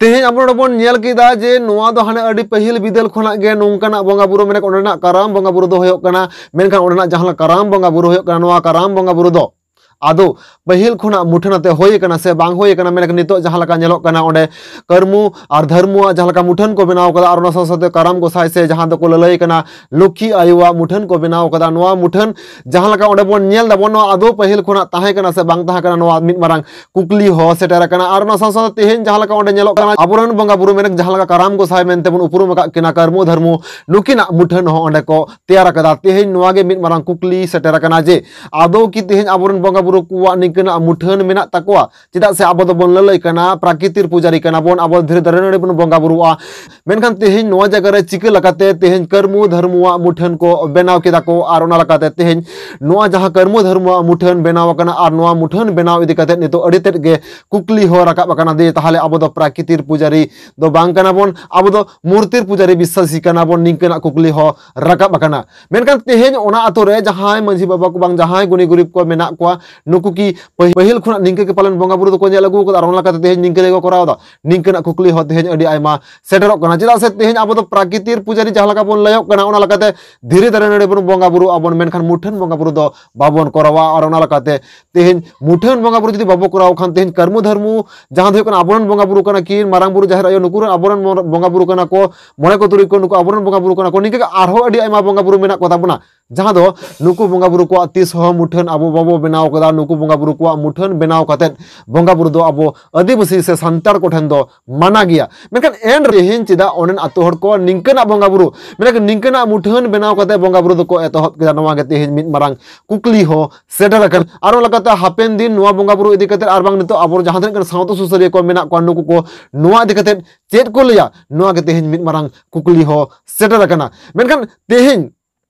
ᱛᱮᱦᱮᱧ ᱟᱵᱚ ᱱᱚᱰᱮ ᱵᱚᱱ ᱧᱮᱞ ᱠᱮᱫᱟ ᱡᱮ ᱱᱚᱣᱟ ᱫᱚ ᱦᱟᱱᱮ ᱟᱹᱰᱤ ᱯᱟᱹᱦᱤᱞ ᱵᱤᱫᱟᱹᱞ ᱠᱷᱚᱱᱟᱜ ᱜᱮ ᱱᱚᱝᱠᱟᱱᱟᱜ ᱵᱚᱸᱜᱟ ᱵᱩᱨᱩ, ᱢᱮᱱᱟᱜ ᱚᱸᱰᱮᱱᱟᱜ ᱠᱟᱨᱟᱢ ᱵᱚᱸᱜᱟ ᱵᱩᱨᱩ ᱫᱚ ᱦᱩᱭᱩᱜ ᱠᱟᱱᱟ, ᱢᱮᱱᱠᱷᱟᱱ ᱚᱸᱰᱮᱱᱟᱜ ᱡᱟᱦᱟᱸ ᱞᱮᱠᱟ ᱠᱟᱨᱟᱢ ᱵᱚᱸᱜᱟ ᱵᱩᱨᱩ ᱦᱩᱭᱩᱜ ᱠᱟᱱᱟ, ᱱᱚᱣᱟ ᱠᱟᱨᱟᱢ ᱵᱚᱸᱜᱟ ᱵᱩᱨᱩ ᱫᱚ ᱟᱫᱚ ᱯᱟᱹᱦᱤᱞ ᱠᱷᱚᱱᱟᱜ ᱢᱩᱴᱷᱟᱹᱱ ᱟᱛᱮ ᱦᱩᱭ ᱟᱠᱟᱱᱟ ᱥᱮ ᱵᱟᱝ ᱦᱩᱭ ᱟᱠᱟᱱᱟ, ᱢᱮᱱᱠᱷᱟᱱ ᱱᱤᱛᱚᱜ ᱡᱟᱦᱟᱸ ᱞᱮᱠᱟ ᱧᱮᱞᱚᱜ ᱠᱟᱱᱟ, ᱚᱸᱰᱮ ᱠᱟᱹᱨᱢᱩ ᱟᱨ ᱫᱷᱟᱹᱨᱢᱩᱣᱟᱜ ᱡᱟᱦᱟᱸ ᱞᱮᱠᱟ ᱢᱩᱴᱷᱟᱹᱱ ᱠᱚ ᱵᱮᱱᱟᱣ ᱠᱟᱫᱟ, ᱟᱨ ᱚᱱᱟ ᱥᱟᱶ ᱥᱟᱶᱛᱮ ᱠᱟᱨᱟᱢ ᱜᱚᱸᱥᱟᱭ ᱥᱮ ᱡᱟᱦᱟᱸ ᱫᱚᱠᱚ ᱞᱟᱹᱞᱟᱹᱭ ᱠᱟᱱᱟ ᱞᱚᱠᱠᱷᱤ ᱟᱭᱳᱣᱟᱜ ᱢᱩᱴᱷᱟᱹᱱ ᱠᱚ ᱵᱮᱱᱟᱣ ᱠᱟᱫᱟ, ᱱᱚᱣᱟ ᱢᱩᱴᱷᱟᱹᱱ ᱡᱟᱦᱟᱸ ᱞᱮᱠᱟ ᱚᱸᱰᱮ ᱵᱚᱱ ᱧᱮᱞ ᱫᱟᱵᱚᱱ, ᱱᱚᱣᱟ ᱟᱫᱚ ᱯᱟᱹᱦᱤᱞ ᱠᱷᱚᱱᱟᱜ ᱛᱟᱦᱮᱸ ᱠᱟᱱᱟ ᱥᱮ ᱵᱟᱝ ᱛᱟᱦᱮᱸ ᱠᱟᱱᱟ, ᱱᱚᱣᱟ ᱢᱤᱫ ᱢᱟᱨᱟᱝ ᱠᱩᱠᱞᱤ ᱦᱚᱸ ᱥᱮᱴᱮᱨ ᱟᱠᱟᱱᱟ᱾ ᱟᱨ ᱚᱱᱟ ᱥᱟᱶ ᱥᱟᱶᱛᱮ ᱛᱮᱦᱮᱧ ᱡᱟᱦᱟᱸ ᱞᱮᱠᱟ ᱚᱸᱰᱮ ᱧᱮᱞᱚᱜ ᱠᱟᱱᱟ, ᱟᱵᱚᱨᱮᱱ ᱵᱚᱸᱜᱟ ᱵᱩᱨᱩ ᱢᱮᱱᱟᱜ ᱡᱟᱦᱟᱸ ᱞᱮᱠᱟ ᱠᱟᱨᱟᱢ ᱜᱚᱸᱥᱟᱭ ᱢᱮᱱᱛᱮ ᱵᱚᱱ ᱩᱯᱨᱩᱢ ᱟᱠᱟᱫ ᱠᱤᱱᱟ, ᱠᱟᱹᱨᱢᱩ ᱫᱷᱟᱹᱨᱢᱩ ᱱᱩᱠᱤᱱᱟᱜ ᱢᱩᱴᱷᱟᱹᱱ ᱦᱚᱸ ᱚᱸᱰᱮ ᱠᱚ ᱛᱮᱭᱟᱨ ᱟᱠᱟᱫᱟ᱾ ᱛᱮᱦᱮᱧ ᱱᱚᱣᱟ ᱜᱮ ᱢᱤᱫ ᱢᱟᱨᱟᱝ ᱠᱩᱠᱞᱤ ᱥᱮᱴᱮᱨ ᱟᱠᱟᱱᱟ ᱡᱮ ᱟᱫᱚ ᱠᱤ ᱛᱮᱦᱮᱧ ᱟᱵᱚᱨᱮᱱ ᱵᱚᱸᱜᱟ ᱵᱩᱨᱩ ᱠᱚᱣᱟᱜ ᱱᱤᱝᱠᱟᱹᱱᱟᱜ ᱢᱩᱴᱷᱟᱹᱱ ᱢᱮᱱᱟᱜ ᱛᱟᱠᱚᱣᱟ? ᱪᱮᱫᱟᱜ ᱥᱮ ᱟᱵᱚ ᱫᱚᱵᱚᱱ ᱞᱟᱹᱞᱟᱹᱭ ᱠᱟᱱᱟ, ᱯᱨᱟᱠᱨᱤᱛᱤᱨ ᱯᱩᱡᱟᱨᱤ ᱠᱟᱱᱟ ᱵᱚᱱ, ᱟᱵᱚ ᱫᱷᱤᱨᱤ ᱫᱟᱨᱮ ᱱᱟᱹᱲᱤ ᱵᱚᱱ ᱵᱚᱸᱜᱟ ᱵᱩᱨᱩᱣᱟᱜᱼᱟ᱾ ᱢᱮᱱᱠᱷᱟᱱ ᱛᱮᱦᱮᱧ ᱱᱚᱣᱟ ᱡᱟᱭᱜᱟ ᱨᱮ ᱪᱤᱠᱟᱹ ᱞᱮᱠᱟᱛᱮ ᱛᱮᱦᱮᱧ ᱠᱟᱹᱨᱢᱩ ᱫᱷᱟᱹᱨᱢᱩᱣᱟᱜ ᱢᱩᱴᱷᱟᱹᱱ ᱠᱚ ᱵᱮᱱᱟᱣ ᱠᱮᱫᱟ ᱠᱚ, ᱟᱨ ᱚᱱᱟ ᱞᱮᱠᱟᱛᱮ ᱛᱮᱦᱮᱧ ᱱᱚᱣᱟ ᱡᱟᱦᱟᱸ ᱠᱟᱹᱨᱢᱩ ᱫᱷᱟᱹᱨᱢᱩᱣᱟᱜ ᱢᱩᱴᱷᱟᱹᱱ ᱵᱮᱱᱟᱣ ᱟᱠᱟᱱᱟ, ᱟᱨ ᱱᱚᱣᱟ ᱢᱩᱴᱷᱟᱹᱱ ᱵᱮᱱᱟᱣ ᱤᱫᱤ ᱠᱟᱛᱮ ᱱᱤᱛᱚᱜ ᱟᱹᱰᱤ ᱛᱮᱫ ᱜᱮ ᱠᱩᱠᱞᱤ ᱦᱚᱸ ᱨᱟᱠᱟᱵ ᱟᱠᱟᱱᱟ ᱡᱮ ᱛᱟᱦᱚᱞᱮ ᱟᱵᱚ ᱫᱚ ᱯᱨᱟᱠᱨᱤᱛᱤᱨ ᱯᱩᱡᱟᱨᱤ ᱫᱚ ᱵᱟᱝ ᱠᱟᱱᱟ ᱵᱚᱱ, ᱟᱵᱚ ᱫᱚ ᱢᱩᱨᱛᱤᱨ ᱯᱩᱡᱟᱨᱤ ᱵᱤᱥᱥᱟᱥᱤ ᱠᱟᱱᱟ ᱵᱚᱱ, ᱱᱤᱝᱠᱟᱹᱱᱟᱜ ᱠᱩᱠᱞᱤ ᱦᱚᱸ ᱨᱟᱠᱟᱵ ᱟᱠᱟᱱᱟ᱾ ᱢᱮᱱᱠᱷᱟᱱ ᱛᱮᱦᱮᱧ ᱚᱱᱟ ᱟᱛᱳ ᱨᱮ ᱡᱟᱦᱟᱸᱭ ᱢᱟᱹᱡᱷᱤ ᱵᱟᱵᱟ ᱠᱚ ᱵᱟᱝ ᱡᱟᱦᱟᱸᱭ ᱜᱩᱱᱤ ᱜᱩᱨᱤᱵ ᱠᱚ ᱢᱮᱱᱟᱜ ᱠᱚᱣᱟ, ᱱᱩᱠᱩ ᱠᱤ ᱯᱟᱹᱦᱤ-, ᱯᱟᱹᱦᱤᱞ ᱠᱷᱚᱱᱟᱜ ᱱᱤᱝᱠᱟᱹ ᱜᱮ ᱯᱟᱞᱮᱱ ᱵᱚᱸᱜᱟ ᱵᱩᱨᱩ ᱫᱚᱠᱚ ᱧᱮᱞ ᱟᱹᱜᱩ ᱟᱠᱟᱫᱟ ᱟᱨ ᱚᱱᱟ ᱞᱮᱠᱟᱛᱮ ᱛᱮᱦᱮᱧ ᱱᱤᱝᱠᱟᱹ ᱜᱮᱠᱚ ᱠᱚᱨᱟᱣ ᱮᱫᱟ? ᱱᱤᱝᱠᱟᱹᱱᱟᱜ ᱠᱩᱠᱞᱤ ᱦᱚᱸ ᱛᱮᱦᱮᱧ ᱟᱹᱰᱤ ᱟᱭᱢᱟ ᱥᱮᱴᱮᱨᱚᱜ ᱠᱟᱱᱟ᱾ ᱪᱮᱫᱟᱜ ᱥᱮ ᱛᱮᱦᱮᱧ ᱟᱵᱚ ᱫᱚ ᱯᱨᱟᱠᱨᱤᱛᱤᱨ ᱯᱩᱡᱟᱨᱤ ᱡᱟᱦᱟᱸ ᱞᱮᱠᱟ ᱵᱚᱱ ᱞᱟᱹᱭᱚᱜ ᱠᱟᱱᱟ, ᱚᱱᱟ ᱞᱮᱠᱟᱛᱮ ᱫᱷᱤᱨᱤ ᱫᱟᱨᱮ ᱱᱟᱹᱲᱤ ᱵᱚᱱ ᱵᱚᱸᱜᱟ ᱵᱩᱨᱩ ᱟᱵᱚᱱ, ᱢᱮᱱᱠᱷᱟᱱ ᱢᱩᱴᱷᱟᱹᱱ ᱵᱚᱸᱜᱟ ᱵᱩᱨᱩ ᱫᱚ ᱵᱟᱵᱚᱱ ᱠᱚᱨᱟᱣᱟ᱾ ᱟᱨ ᱚᱱᱟ ᱞᱮᱠᱟᱛᱮ ᱛᱮᱦᱮᱧ ᱢᱩᱴᱷᱟᱹᱱ ᱵᱚᱸᱜᱟ ᱵᱩᱨᱩ ᱡᱩᱫᱤ ᱵᱟᱵᱚ ᱠᱚᱨᱟᱣ ᱠᱷᱟᱱ, ᱛᱮᱦᱮᱧ ᱠᱟᱹᱨᱢᱩ ᱫᱷᱟᱹᱨᱢᱩ ᱡᱟᱦᱟᱸ ᱫᱚ ᱦᱩᱭᱩᱜ ᱠᱟᱱᱟ ᱟᱵᱚᱨᱮᱱ ᱵᱚᱸᱜᱟ ᱵᱩᱨᱩ ᱠᱟᱱᱟ ᱠᱤᱱ, ᱢᱟᱨᱟᱝ ᱵᱩᱨᱩ, ᱡᱟᱦᱮᱨ ᱟᱭᱳ, ᱱᱩᱠᱩ ᱨᱮᱱ ᱟᱵᱚᱨᱮᱱ ᱵᱚᱸᱜᱟ ᱵᱩᱨᱩ ᱠᱟᱱᱟ ᱠᱚ, ᱢᱚᱬᱮ ᱠᱚ ᱛᱩᱨᱩᱭ ᱠᱚ, ᱱᱩᱠᱩ ᱟᱵᱚᱨᱮᱱ ᱵᱚᱸᱜᱟ ᱵᱩᱨᱩ ᱠᱟᱱᱟ ᱠᱚ᱾ ᱱᱤᱝᱠᱟᱹ ᱜᱮ ᱟᱨᱦᱚᱸ ᱟᱹᱰᱤ ᱟᱭᱢᱟ ᱵᱚᱸᱜᱟ ᱵᱩᱨᱩ ᱢᱮᱱᱟᱜ ᱠᱚ ᱛᱟᱵᱚᱱᱟ᱾ ᱡᱟᱦᱟᱸ ᱫᱚ ᱱᱩᱠᱩ ᱵᱚᱸᱜᱟ ᱵᱩᱨᱩ ᱠᱚᱣᱟᱜ ᱛᱤᱥ ᱦᱚᱸ ᱢᱩᱴᱷᱟᱹᱱ ᱟᱵᱚ ᱵᱟᱵᱚ ᱵᱮᱱᱟᱣ ᱠᱟᱫᱟ᱾ ᱱᱩᱠᱩ ᱵᱚᱸᱜᱟ ᱵᱩᱨᱩ ᱠᱚᱣᱟᱜ ᱢᱩᱴᱷᱟᱹᱱ ᱵᱮᱱᱟᱣ ᱠᱟᱛᱮᱫ ᱵᱚᱸᱜᱟ ᱵᱩᱨᱩ ᱫᱚ ᱟᱵᱚ ᱟᱹᱫᱤᱵᱟᱹᱥᱤ ᱥᱮ ᱥᱟᱱᱛᱟᱲ ᱠᱚᱴᱷᱮᱱ ᱫᱚ ᱢᱟᱱᱟ ᱜᱮᱭᱟ᱾ ᱢᱮᱱᱠᱷᱟᱱ ᱮᱱ ᱨᱮᱦᱚᱸ ᱛᱮᱦᱮᱧ ᱪᱮᱫᱟᱜ ᱚᱸᱰᱮᱱ ᱟᱛᱳ ᱦᱚᱲ ᱠᱚ ᱱᱤᱝᱠᱟᱹᱱᱟᱜ ᱵᱚᱸᱜᱟ ᱵᱩᱨᱩ, ᱢᱮᱱᱠᱷᱟᱱ ᱱᱤᱝᱠᱟᱹᱱᱟᱜ ᱢᱩᱴᱷᱟᱹᱱ ᱵᱮᱱᱟᱣ ᱠᱟᱛᱮᱫ ᱵᱚᱸᱜᱟ ᱵᱩᱨᱩ ᱫᱚᱠᱚ ᱮᱛᱚᱦᱚᱵ ᱠᱮᱫᱟ? ᱱᱚᱣᱟ ᱜᱮ ᱛᱮᱦᱮᱧ ᱢᱤᱫ ᱢᱟᱨᱟᱝ ᱠᱩᱠᱞᱤ ᱦᱚᱸ ᱥᱮᱴᱮᱨ ᱟᱠᱟᱱᱟ᱾ ᱟᱨ ᱚᱱᱟ ᱞᱮᱠᱟᱛᱮ ᱦᱟᱯᱮᱱ ᱫᱤᱱ ᱱᱚᱣᱟ ᱵᱚᱸᱜᱟ ᱵᱩᱨᱩ ᱤᱫᱤ ᱠᱟᱛᱮᱫ ᱟᱨ ᱵᱟᱝ ᱱᱤᱛᱚᱜ ᱟᱵᱚ ᱡᱟᱦᱟᱸ ᱛᱤᱱᱟᱹᱜ ᱜᱟᱱ ᱥᱟᱶᱛᱟ ᱥᱩᱥᱟᱹᱨᱤᱭᱟᱹ ᱠᱚ ᱢᱮᱱᱟᱜ ᱠᱚᱣᱟ, ᱱᱩᱠᱩ ᱠᱚ ᱱᱚᱣᱟ ᱤᱫᱤ ᱠᱟᱛᱮᱫ ᱪᱮᱫ ᱠᱚ ᱞᱟᱹᱭᱟ, ᱱᱚᱣᱟ ᱜᱮ ᱛᱮᱦᱮᱧ ᱢᱤᱫ ᱢᱟᱨᱟᱝ ᱠᱩᱠᱞᱤ ᱦᱚᱸ ᱥᱮᱴᱮᱨ ᱟᱠᱟᱱᱟ᱾ ᱢᱮᱱᱠᱷᱟᱱ ᱛᱮᱦᱮᱧ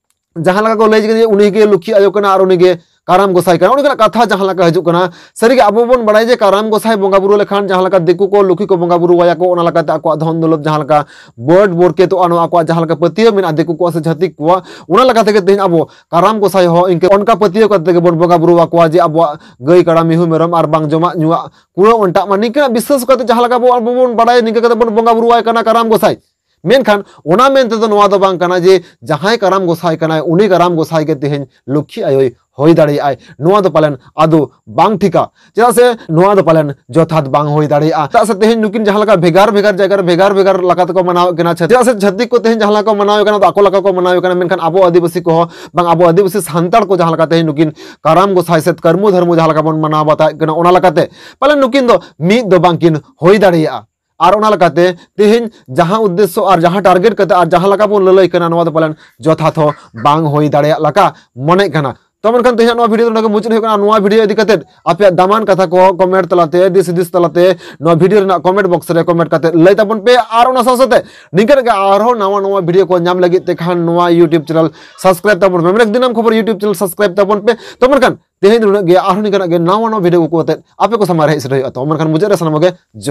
ᱡᱟᱦᱟᱸ ᱞᱮᱠᱟ ᱠᱚ ᱞᱟᱹᱭ ᱠᱮᱫᱟ ᱡᱮ ᱩᱱᱤ ᱜᱮ ᱞᱩᱠᱷᱤ ᱟᱭᱳ ᱠᱟᱱᱟ ᱟᱨ ᱩᱱᱤ ᱜᱮ ᱠᱟᱨᱟᱢ ᱜᱚᱸᱥᱟᱭ ᱠᱟᱱᱟ, ᱚᱱᱠᱟᱱᱟᱜ ᱠᱟᱛᱷᱟ ᱡᱟᱦᱟᱸ ᱞᱮᱠᱟ ᱦᱤᱡᱩᱜ ᱠᱟᱱᱟ, ᱥᱟᱹᱨᱤᱜᱮ ᱟᱵᱚ ᱵᱚᱱ ᱵᱟᱲᱟᱭᱟ ᱡᱮ ᱠᱟᱨᱟᱢ ᱜᱚᱸᱥᱟᱭ ᱵᱚᱸᱜᱟ ᱵᱩᱨᱩ ᱞᱮᱠᱷᱟᱱ ᱡᱟᱦᱟᱸ ᱞᱮᱠᱟ ᱫᱤᱠᱩ ᱠᱚ ᱞᱩᱠᱷᱤ ᱠᱚ ᱵᱚᱸᱜᱟ ᱵᱩᱨᱩ ᱟᱭᱟ ᱠᱚ, ᱚᱱᱟ ᱞᱮᱠᱟᱛᱮ ᱟᱠᱚᱣᱟᱜ ᱫᱷᱚᱱ ᱫᱚᱞᱚᱛ ᱡᱟᱦᱟᱸ ᱞᱮᱠᱟ ᱵᱟᱹᱰ ᱵᱚᱨᱠᱮᱛᱚᱜᱼᱟ, ᱱᱚᱣᱟ ᱟᱠᱚᱣᱟᱜ ᱡᱟᱦᱟᱸ ᱞᱮᱠᱟ ᱯᱟᱹᱛᱭᱟᱹᱣ ᱢᱮᱱᱟᱜᱼᱟ ᱫᱤᱠᱩ ᱠᱚᱣᱟᱜ ᱥᱮ ᱪᱷᱟᱹᱛᱤᱠ ᱠᱚᱣᱟᱜ, ᱚᱱᱟ ᱞᱮᱠᱟ ᱛᱮᱜᱮ ᱛᱮᱦᱮᱧ ᱟᱵᱚ ᱠᱟᱨᱟᱢ ᱜᱚᱸᱥᱟᱭ ᱦᱚᱸ ᱤᱱᱠᱟᱹ ᱚᱱᱠᱟ ᱯᱟᱹᱛᱭᱟᱹᱣ ᱠᱟᱛᱮ ᱜᱮᱵᱚᱱ ᱵᱚᱸᱜᱟ ᱵᱩᱨᱩ ᱟᱠᱚᱣᱟ ᱡᱮ ᱟᱵᱚᱣᱟᱜ ᱜᱟᱹᱭ ᱠᱟᱰᱟ ᱢᱤᱦᱩ ᱢᱮᱨᱚᱢ ᱟᱨ ᱵᱟᱝ ᱡᱚᱢᱟᱜ ᱧᱩᱣᱟᱜ ᱠᱩᱲᱟᱹᱣ ᱚᱱᱴᱟᱜ ᱢᱟ, ᱱᱤᱝᱠᱟᱹᱱᱟᱜ ᱵᱤᱥᱥᱟᱹᱥ ᱠᱟᱛᱮ ᱡᱟᱦᱟᱸ ᱞᱮᱠᱟ ᱵᱚ-, ᱟᱵᱚ ᱵᱚᱱ ᱵᱟᱲᱟᱭᱟ, ᱱᱤᱝᱠᱟᱹ ᱠᱟᱛᱮ ᱵᱚᱱ ᱵᱚᱸᱜᱟ ᱵᱩᱨᱩ ᱟᱭ ᱠᱟᱱᱟ ᱠᱟᱨᱟᱢ ᱜᱚᱸᱥᱟᱭ᱾ ᱢᱮᱱᱠᱷᱟᱱ ᱚᱱᱟ ᱢᱮᱱ ᱛᱮᱫᱚ ᱱᱚᱣᱟ ᱫᱚ ᱵᱟᱝ ᱠᱟᱱᱟ ᱡᱮ ᱡᱟᱦᱟᱸᱭ ᱠᱟᱨᱟᱢ ᱜᱚᱸᱥᱟᱭ ᱠᱟᱱᱟᱭ, ᱩᱱᱤ ᱠᱟᱨᱟᱢ ᱜᱚᱸᱥᱟᱭ ᱜᱮ ᱛᱮᱦᱮᱧ ᱞᱚᱠᱠᱷᱤ ᱟᱭᱳᱭ ᱦᱩᱭ ᱫᱟᱲᱮᱭᱟᱜᱼᱟᱭ, ᱱᱚᱣᱟ ᱫᱚ ᱯᱟᱞᱮᱱ ᱟᱫᱚ ᱵᱟᱝ ᱴᱷᱤᱠᱟ᱾ ᱪᱮᱫᱟᱜ ᱥᱮ ᱱᱚᱣᱟ ᱫᱚ ᱯᱟᱞᱮᱱ ᱡᱚᱛᱷᱟᱛ ᱵᱟᱝ ᱦᱩᱭ ᱫᱟᱲᱮᱭᱟᱜᱼᱟ᱾ ᱪᱮᱫᱟᱜ ᱥᱮ ᱛᱮᱦᱮᱧ ᱱᱩᱠᱤᱱ ᱡᱟᱦᱟᱸ ᱞᱮᱠᱟ ᱵᱷᱮᱜᱟᱨ ᱵᱷᱮᱜᱟᱨ ᱡᱟᱭᱜᱟ ᱨᱮ ᱵᱷᱮᱜᱟᱨ ᱵᱷᱮᱜᱟᱨ ᱞᱮᱠᱟ ᱛᱮᱠᱚ ᱢᱟᱱᱟᱣᱮᱫ ᱠᱟᱱᱟ, ᱪᱷᱟᱹᱛᱤᱠ, ᱪᱮᱫᱟᱜ ᱥᱮ ᱪᱷᱟᱹᱛᱤᱠ ᱠᱚ ᱛᱮᱦᱮᱧ ᱡᱟᱦᱟᱸ ᱞᱮᱠᱟ ᱠᱚ ᱢᱟᱱᱟᱣᱮᱫ ᱠᱟᱱᱟ, ᱟᱠᱚ ᱞᱮᱠᱟ ᱠᱚ ᱢᱟᱱᱟᱣᱮᱫ ᱠᱟᱱᱟ, ᱢᱮᱱᱠᱷᱟᱱ ᱟᱵᱚ ᱟᱹᱫᱤᱵᱟᱹᱥᱤ ᱠᱚᱦᱚᱸ ᱵᱟᱝ, ᱟᱵᱚ ᱟᱹᱫᱤᱵᱟᱹᱥᱤ ᱥᱟᱱᱛᱟᱲ ᱠᱚ ᱡᱟᱦᱟᱸ ᱞᱮᱠᱟ ᱛᱮᱦᱮᱧ ᱱᱩᱠᱤᱱ ᱠᱟᱨᱟᱢ ᱜᱚᱸᱥᱟᱭ ᱥᱮ ᱠᱟᱹᱨᱢᱩ ᱫᱷᱟᱨᱢᱩ ᱡᱟᱦᱟᱸ ᱞᱮᱠᱟ ᱵᱚᱱ ᱢᱟᱱᱟᱣ ᱵᱟᱛᱟᱣᱮᱫ ᱠᱟᱱᱟ, ᱚᱱᱟ ᱞᱮᱠᱟᱛᱮ ᱯᱟᱞᱮᱱ ᱱᱩᱠᱤᱱ ᱫᱚ ᱢᱤᱫ ᱫᱚ ᱵᱟᱝᱠᱤᱱ ᱦᱩᱭ ᱫᱟᱲᱮᱭᱟᱜᱼᱟ᱾ ᱟᱨ ᱚᱱᱟ ᱞᱮᱠᱟᱛᱮ ᱛᱮᱦᱮᱧ ᱡᱟᱦᱟᱸ ᱩᱫᱽᱫᱮᱥᱥᱚ ᱟᱨ ᱡᱟᱦᱟᱸ target ᱠᱟᱛᱮ ᱟᱨ ᱡᱟᱦᱟᱸ ᱞᱮᱠᱟ ᱵᱚᱱ ᱞᱟᱹᱞᱟᱹᱭ ᱠᱟᱱᱟ, ᱱᱚᱣᱟ ᱫᱚ ᱯᱟᱞᱮᱱ ᱡᱚᱛᱷᱟᱛ ᱦᱚᱸ ᱵᱟᱝ ᱦᱩᱭ ᱫᱟᱲᱮᱭᱟᱜ ᱞᱮᱠᱟ ᱢᱚᱱᱮᱜ ᱠᱟᱱᱟ᱾ ᱛᱚ ᱢᱮᱱᱠᱷᱟᱱ ᱛᱮᱦᱮᱧᱟᱜ ᱱᱚᱣᱟ video ᱫᱚ ᱱᱚᱰᱮ ᱜᱮ ᱢᱩᱪᱟᱹᱫ ᱦᱩᱭᱩᱜ ᱠᱟᱱᱟ᱾ ᱱᱚᱣᱟ video ᱤᱫᱤ ᱠᱟᱛᱮ ᱟᱯᱮᱭᱟᱜ ᱫᱟᱢᱟᱱ ᱠᱟᱛᱷᱟ ᱠᱚ comment ᱛᱟᱞᱟᱛᱮ, ᱫᱤᱥ ᱦᱩᱫᱤᱥ ᱛᱟᱞᱟᱛᱮ ᱱᱚᱣᱟ video ᱨᱮᱱᱟᱜ comment box ᱨᱮ comment ᱠᱟᱛᱮ ᱞᱟᱹᱭ ᱛᱟᱵᱚᱱ ᱯᱮ᱾ ᱟᱨ ᱚᱱᱟ ᱥᱟᱶ ᱥᱟᱶᱛᱮ ᱱᱤᱝᱠᱟᱹᱱᱟᱜ ᱜᱮ ᱟᱨᱦᱚᱸ ᱱᱟᱣᱟ ᱱᱟᱣᱟ video ᱠᱚ ᱧᱟᱢ ᱞᱟᱹᱜᱤᱫ ᱛᱮ ᱠᱷᱟᱱ ᱱᱚᱣᱟ YouTube channel subscribe ᱛᱟᱵᱚᱱ ᱯᱮ᱾ ᱢᱮᱱᱮᱠ ᱫᱤᱱᱟᱹᱢ ᱠᱷᱚᱵᱚᱨ YouTube channel subscribe ᱛᱟᱵᱚᱱ ᱯᱮ᱾ ᱛᱚ ᱢᱮᱱᱠᱷᱟᱱ ᱛᱮᱦᱮᱧ ᱫᱚ ᱱᱩᱱᱟᱹᱜ ᱜᱮ, ᱟᱨᱦᱚᱸ ᱱᱤᱝᱠᱟᱹᱱᱟᱜ ᱜᱮ ᱱᱟᱣᱟ ᱱᱟᱣᱟ video ᱠᱚ ᱟᱛᱮ ᱟᱯᱮ ᱠᱚ ᱥᱟᱢᱟᱝ ᱨᱮ ᱦᱮᱡ ᱥᱮᱴᱮᱨ ᱦᱩᱭᱩᱜᱼᱟ᱾ ᱛᱚ ᱢᱮᱱᱠᱷᱟᱱ ᱢᱩᱪᱟᱹᱫ ᱨᱮ ᱥᱟᱱᱟᱢ ᱠᱚᱜᱮ ᱡᱚᱦᱟᱨ᱾